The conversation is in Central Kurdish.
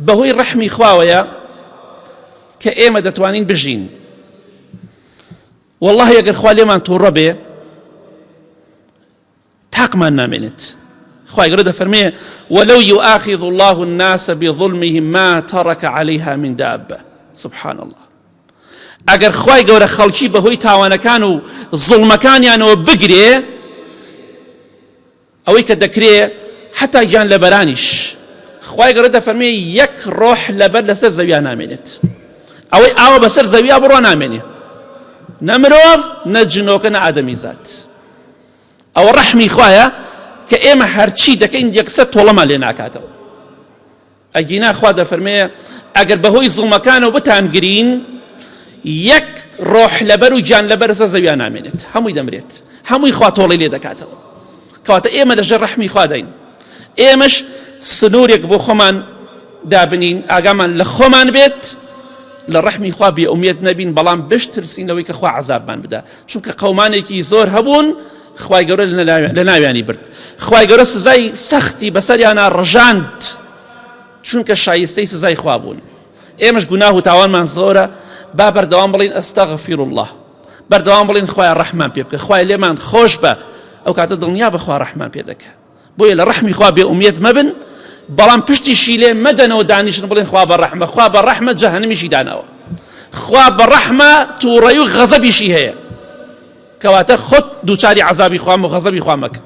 بەهۆی ڕەحمی خواوەیە کە ئێمە دەتوانین بژین. وەڵاهی ئەگەر خوا لێمان تووڕە بێ تاقمان نامێنێت. خوای گەورە دەفەرمێ ولو يؤاخذ الله الناس بظلمهم ما ترك عليها من دابة سبحان الله ئەگەر خوای گەورە خەڵکی بەهۆی تاوانەکان و زوڵمەکانیانەوە بگرێ ئەوەی کە دەکرێ حتا گیان لەبەرانیش خوای گەورە دەفەرمێ یەک ڕۆح لەبەر لەسەر زەویا نامێنێت ئەوەی ئاوە بەسەر زەویا بڕۆ نامێنێ نە مرۆڤ نە جنۆکە نە ئادەمی زات ئەوە ڕەحمی خوایە کە ئێمە هەرچی دەکەین یەکسەر تۆڵەمان لێ ناکاتەوە ئەگینا خوا دەفەرمێ ئەگەر بەهۆی زوڵمەکانەوە بتانگرین یەک ڕۆح لەبەر و گیان لەبەر لەسەر زەویا نامێنێت هەمووی دەمرێت هەمووی خوا تۆڵی لێ دەکاتەوە کەواتە ئێمە لەژێر ڕەحمی خواداین ئێمەش سنوورێک بۆ خۆمان دابنین ئاگامان لە خۆمان بێت لە ڕەحمی خوا بێ ئومێد نەبین بەڵام بشترسین لەوەی کە خوا عذابمان بدا چونکە قەومانێکی زۆر هەبوون خوای گەورە لە ناویانی برد خوای گەورە سزای سەختی بەسەریانا ڕژاند چونکە شایستەی سزای خوا بوون ئێمەش گوناه و تاوانمان زۆرە با بەردەوام بڵین ئەستەغفیر الله بەردەوام بڵین خوای ڕەحمان پێ بکە خوای لێمان خۆش بە ئەو کاتە دڵنیا بەخوا ڕەحمان پێ دەکە بۆیە لە ڕەحمی خوا بێ ئومێد مەبن بەڵام پشتیشی لێ مەدەنەوە دانیشن بڵێن خوا بە ڕەحمە خوا بە ڕەحمە جەهەنمیشی داناوە خوا بە ڕەحمە تووڕەی و غەزەبیشی هەیە کەواتە خۆت دووچاری عەزابی خوا و غەزەبی خوا مەکە.